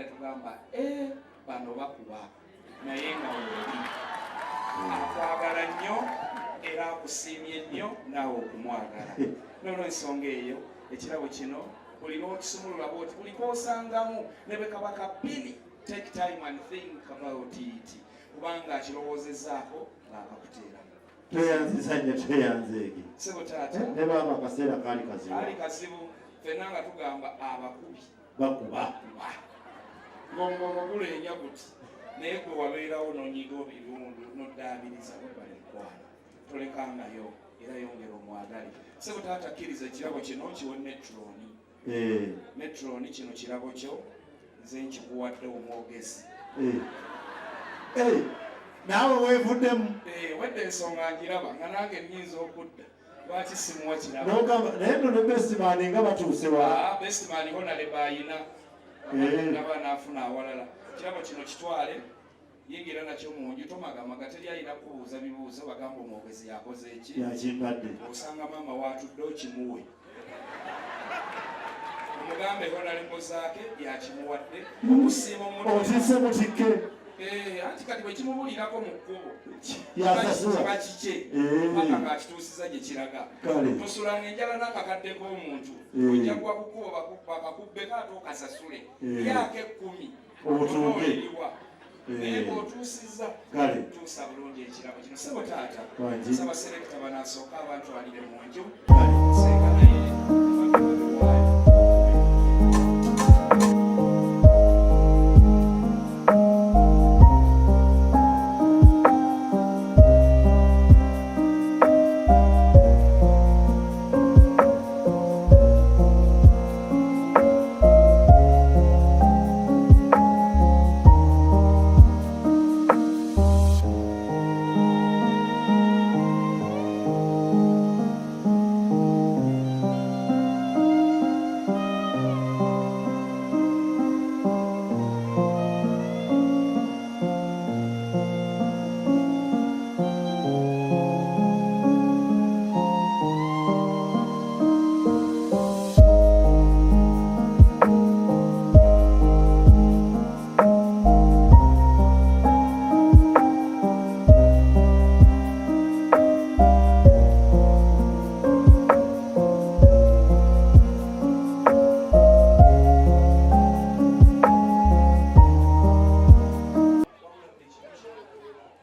Fena tugamba e bano bakuba, naye nga weoli akwagala nnyo era akusiimye nnyo naawe okumwagala. Nolwensonga eyo, ekirabo kino buli lwokisumulula bwoti, buli kosangamu ne bwe kaba kapini, take time and think about it, kubanga akirowoozezaako ng'akakuteeramu. Tweyanziza nnyo, tweyanzeege. Sebo taata. Ne baaba akaseera kaali kazibu. Kaali kazibu, ffenna nga tugamba abakubi bakuba, ng'omugongo guleenya guti, naye gwe wabeerawo n'onyiga obirundu n'oddaabiriza. Webale mukwano, tolekangayo era yongera omwagale. Sebo taata, kkiriza ekirabo kino kiwe matron. Matron, kino kirabo kyo, nze nkikuwadde omwogezi. Naawe weevuddemu. Wedde ensonga ngiraba nga nange nnyinza okudda, lwaki simuwa kirabo? Nogamba naye nno ne best man nga batuuse wa. Ah, best man honale bayina naba naafuna awalala. Kirabo kino kitwale, yingira nakyo mu nju, tomagamaga, teri alina kubuuza bibuuzo, bagamba omwogezi yakoze eki. Yakimpadde. Osanga maama watudde, okimuwe, omugambe honalebo zaake yakimuwadde okusiima omuntu. Otisse mutikke. Anti kati bwe kimubulirako mu kkubo Yasasula. kiba kikye paka ng'akituusiza gye kiraga. Tosulanga enjala n'akakadde k'omuntu. Ojja kuwa ku kkubo bakakubbeko ate okasasule. Lyako 10. Otuuke. Onooliriwa. Naye bw'otuusizza, tuusa bulungi ekirabo kino, sebo taata. Wangi. Saba selector banaasooka abantwalire mu nju. Kale. Senga naye abantu babiwaayo.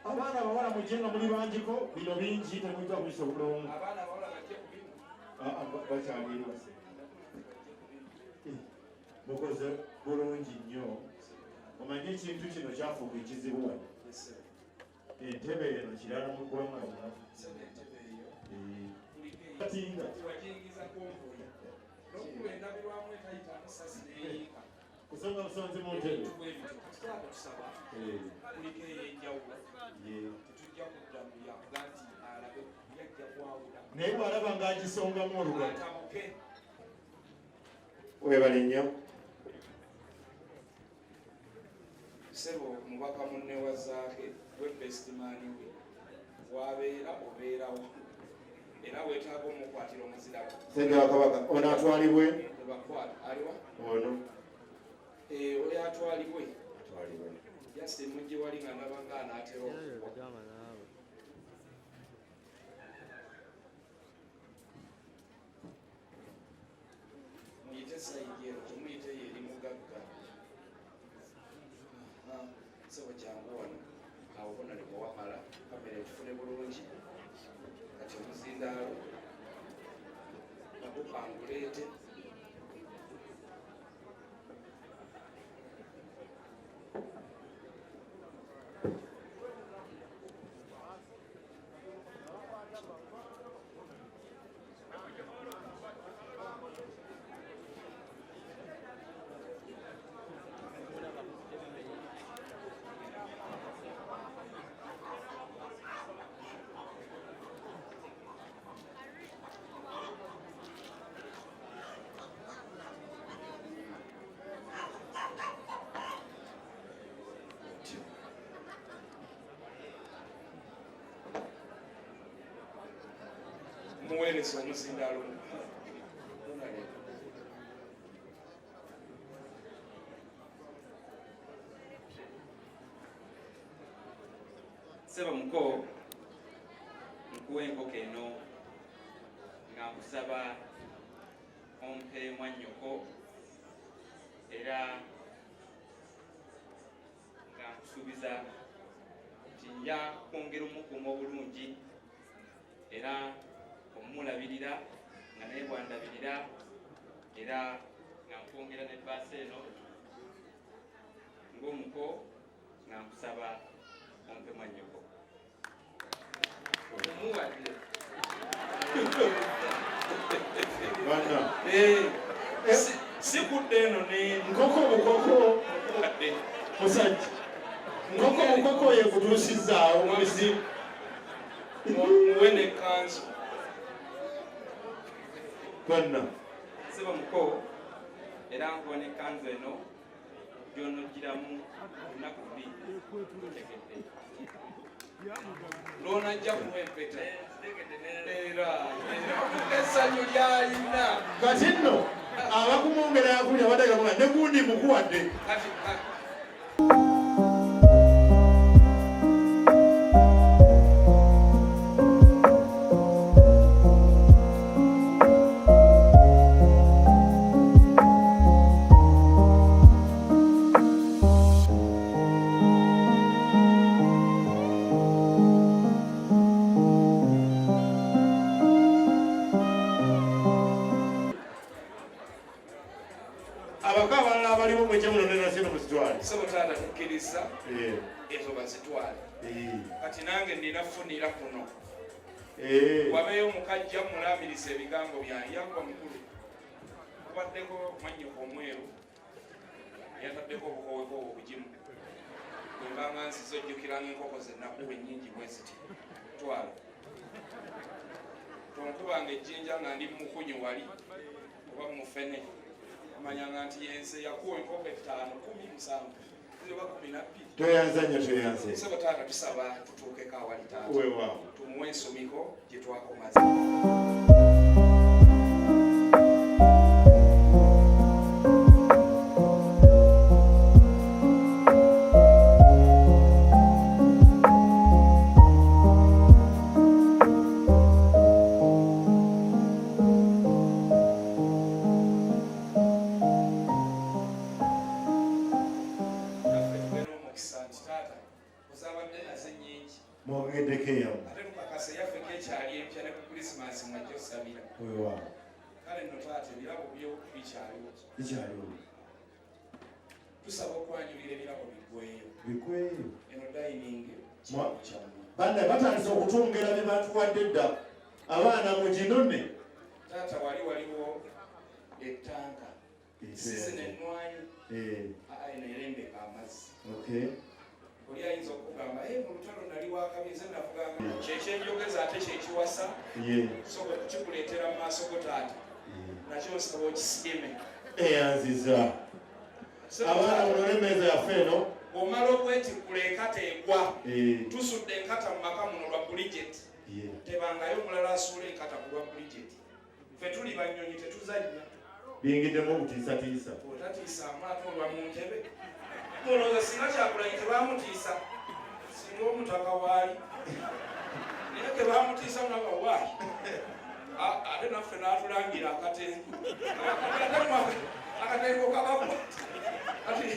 Abaana abawala mujje nga muli bangiko, bino bingi temujja kubisobola omu. Abaana abawala bajje ku bino. Ah, ah, bakyali eri basenga. Mukoze bulungi nnyo. Omanye ekintu kino kyafuuka ekizibu wano. Entebe eno kirala mu ggwanga lyaffe. Sebe, entebe eyo kuliko eyo. Katinga. Tiwagiyingiza convoy n'okuba endabirwamu etayitamu sasi neeyiika. Kusonga busonzi mu ntebe. Ebintu bwe bityo kati taata tusaba kuliko ey'enjawulo. Tetujja kudda mu yakuga nti alabe yajja kwawula. Naye bw'alaba ng'agisongamu olugalo. Atabuke. Webale nnyo. Sebo mubaka munne wa Zaake, we best man we, wabeera obeerawo era weetaaga omukwatira omuzirabo. Sente wa Kabaka ono atwalibwe. Ebakwata aliwa? Ono. Eh, oyo atwalibwe. Atwalibwe. Just mujje wali nga ndaba nga anaatera okugwa. Muyite side eno, temuyite yo eri mugagga. Aha, sebo jangu wano awo honalebo wamala kamera etufune bulungi. Kati omuzindaalo nagukanguleete. Otyo. Muweereza omuzindaalo. Honalebo. Ssebo muko, nkuwa enkoko eno nga nkusaba ompe mwannyoko, era nga nkusuubiza nti nja kwongera omukuuma obulungi era omulabirira nga naye bwandabirira, era nga nkwongera n'ebbaasa eno ng'omuko nga nkusaba ompe mwannyoko. Omuwadde. Banna. Si kudda eno ne Nkoko bukoko. Omuwadde. Musajja. Nkoko bukoko yekutuusizaawo mu bizibu. Muwe n'ekkanzu. Banna. Ssebo muko, era nkuwa n'ekkanzu eno gy'onoggiramu olunaku luli otegedde. Lw'onajja kuwa empeta. Era essanyu ly'alina. Kati nno abakumwongera yakulya abadde gamuga ne gundi mukuwadde. Kati, Abaka abalala abaliwo mwejje muno ne nasino muzitwale. Ssebo taata tukkiriza ezo bazitwale. Kati nange nina funira kuno. Wabeeyo mukajja mulaamiriza ebigambo byange. Yangwa mukulu. Kubaddeko mwannyoko omweru yataddeko obukoweko obwo obugimu. Bwe mbanga nzize ojjukiranga enkoko ze nakuwa ennyingi bwe ziti. Twala. Tonkubanga ejjinja nga ndi mukunyu wali oba mufene. Omanyanga nti yenze yakuwa enkoko 5, 10, 7, oba 12. Toyanza nnyo, toyanze. Ssebo taata tusaba tutuukeko awali taata. Weewaawo. Tumuwe ensumiko gye twakomaze. Mwogeddeko eyammwe. Ate tukakase yaffe kekyali empya ne ku Christmas mwajja osabira. Weewaawo. Kale nno taata ebirabo byo bikyaliwo. Bikyaliwo. Tusaba okwanjulira ebirabo biggweeyo. Biggweeyo. Eno dining kirabo kyammwe. Banna batandise okutwongera bye batuwadde dda. Abaana muginone. Taata wali waliwo ettanka. Sisi n'ennwanyi. Eno erembeka amazzi. Oli ayinza okugamba, mu lutalo nali wakabi, nze nafuganga. Kyekyenjogeza ate kyekiwasa. So bwe kikuleetera mu maaso go taata. Nakyo nsaba okisiime. Eyanziza. Abaana munone emmeeza yaffe eno. Bw'omala okwetikkula enkata egwa. Tusudde enkata mu maka muno lwa Bridget. Tebangayo omulala asuula enkata ku lwa Bridget. Ffe tuli bannyonyi tetuzannya. Biyingiddemu okutiisatiisa. Otatiisa amaato olwa mu ntebe. Olowooza singa Kyagulanyi tebamutiisa, singa omutaka waali. Naye tebamutiisa mulaba waali. Ate naffe n'atulangira akatengo. Akatengo kabakwata. Ati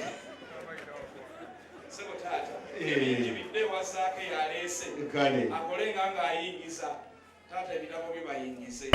ssebo taata, ebingi bidde ewasaako eyaleese. Akole nga ng'ayingiza. Taata ebirabo byo bayingize.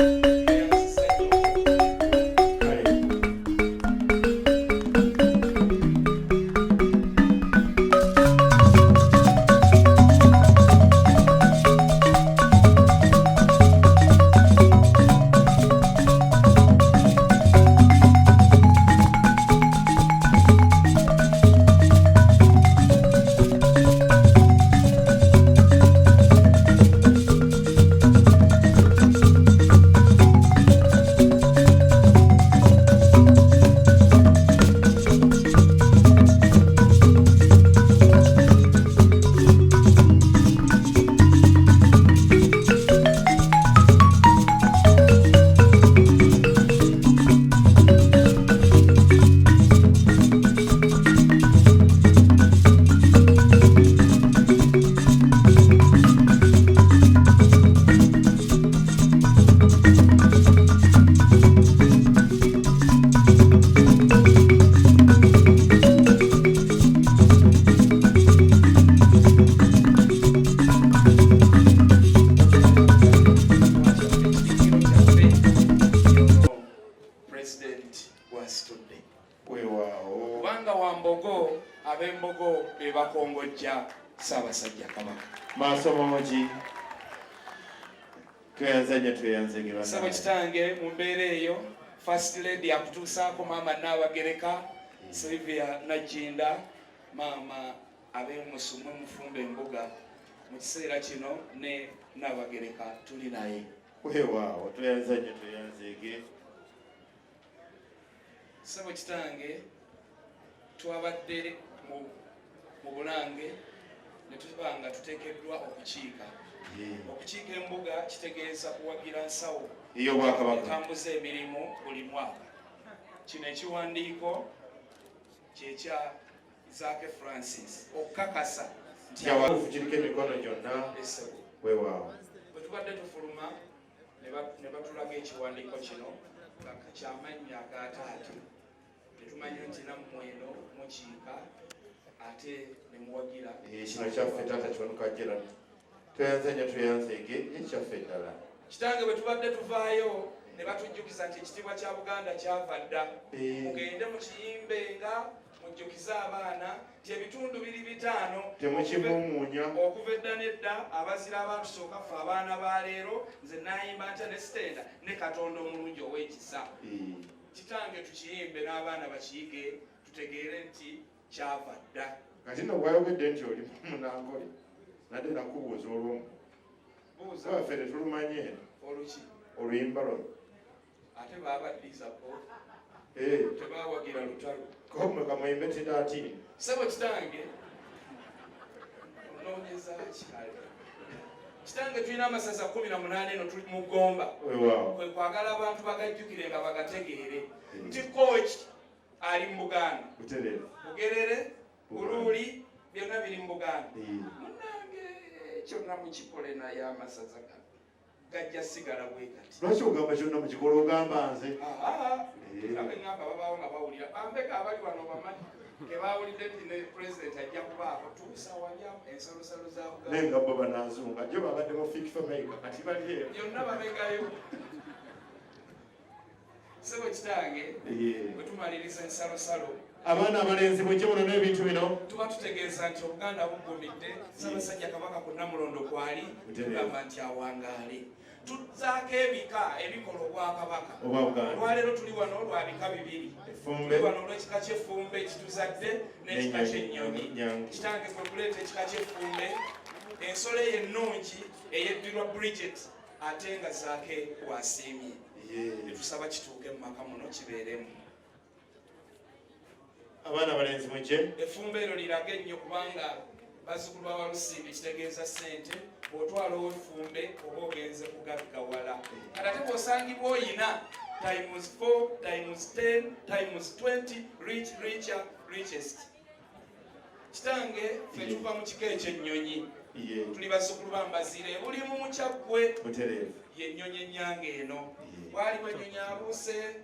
Mbogo, ab'Embogo be bakongojja Ssaabasajja Kabaka. Maaso mangi, tweyanza nnyo, tweyanzege. Ssebo kitange, mu mbeera eyo First Lady akutuusaako maama Nnaabagereka Sylvia Nagginda. Maama, ab'emusumwe mufumba embuga mu kiseera kino ne Nnaabagereka tuli naye. Weewaawo, tweyanza nnyo, tweyanzege. Ssebo kitange, twabadde mu Bulange ne tuba nga tuteekeddwa okukiika. Okukiika embuga kitegeeza kuwagira nsawo ey'obwakabaka etambuza emirimu buli mwaka. Kino ekiwandiiko kyekya Zaake Francis okukakasa nti Kyawatuufu, kiriko emikono gyonna. Essebo. Weewaawo. Bwe tubadde tufuluma ne batulaga ekiwandiiko kino nga kyamannya aga taata, ne tumanya nti nammwe eno mukiika ate ne muwagira. Kino kyaffe, taata Kiwanuka Gerald, tweyanza nnyo, tweyanzege, ekyaffe ddala. Kitange, bwe tubadde tuvaayo ne batujjukiza nti ekitiibwa kya Buganda kyava dda. Mugende mukiyimbe nga mujjukize abaana nti ebitundu biri 5. Temukimuumuunya. Okuva edda nedda abazira abatusooka, ffe abaana ba leero, nze nayimba ntya ne sitenda ne Katonda omulungi ow'ekisa? Kitange, tukiyimbe n'abaana bakiyige, tutegeere nti kyava dda. Kati nno bwayogedde nti oli munankole, nadde nakubuuza olwomu. Buuza. Waffe tetulumanyi eno. Oluki? Oluyimba luno. Ate baabaddiizako. Tebawagira lutalo. Komwe kamuyimbe tidaatini. Sebo kitange, onoonyeza kikale. Kitange, tulina amasaza 18 eno tuli mu Ggomba. Kwe kwagala abantu bagajjukire nga bagategeere nti Kooki ali mu Buganda, Bugerere, Buluuli, byonna biri mu Buganda. Munange, kyonna mukikole, naye amasaza gano gajja sigala bwe gati. Lwaki ogamba kyonna mukikola, ogamba nze? Nga bwe ŋŋamba, babaawo nga bawulira bambeka abali wano bamanyi kebawulidde nti ne Pulezidenti ajja kubaako tuusa walya ensalosalo za Naye Buganda. Nga bo banazunga jo babadde mu Fik Fameica, kati bali eyo. Byonna babegayo. Sebo kitange, bwe tumaliriza ensalosalo, Abaana abalenzi, mujje muno n'ebintu bino. Tuba tutegeeza nti Obuganda buggumidde. Ssaabasajja Kabaka ku Namulondo kwali. Tugamba nti awangaale. Tuzzaako ebika ebikola obwakabaka. Obwa Buganda. Olwaleero tuli wano lwa bika bibiri. Effumbe. Tuli wano olw'ekika ky'Effumbe ekituzadde n'ekika ky'Ennyonyi. Nyange. Kitange, kwe kuleeta ekika ky'Effumbe, ensolo eyo ennungi eyeddirwa Bridget, ate nga Zaake wasiimye. Netusaba kituuke mu maka muno kibeeremu. Abaana abalenzi, mujje. Effumbe eryo lirage ennyo, kubanga bazzukulu ba Walusimbi kitegeeza ssente. Bw'otwala ow'effumbe oba ogenze kugaggawala. Kati ate bw'osangibwa oyina times 4 times 10 times 20, rich, richer, richest. Kitange, ffe tuva mu kika ekyennyonyi. Tuli bazzukulu ba Mbazire bulimu mukyaggwe. Yennyonyi ennyange eno. Waliwo ennyonyi abuuse.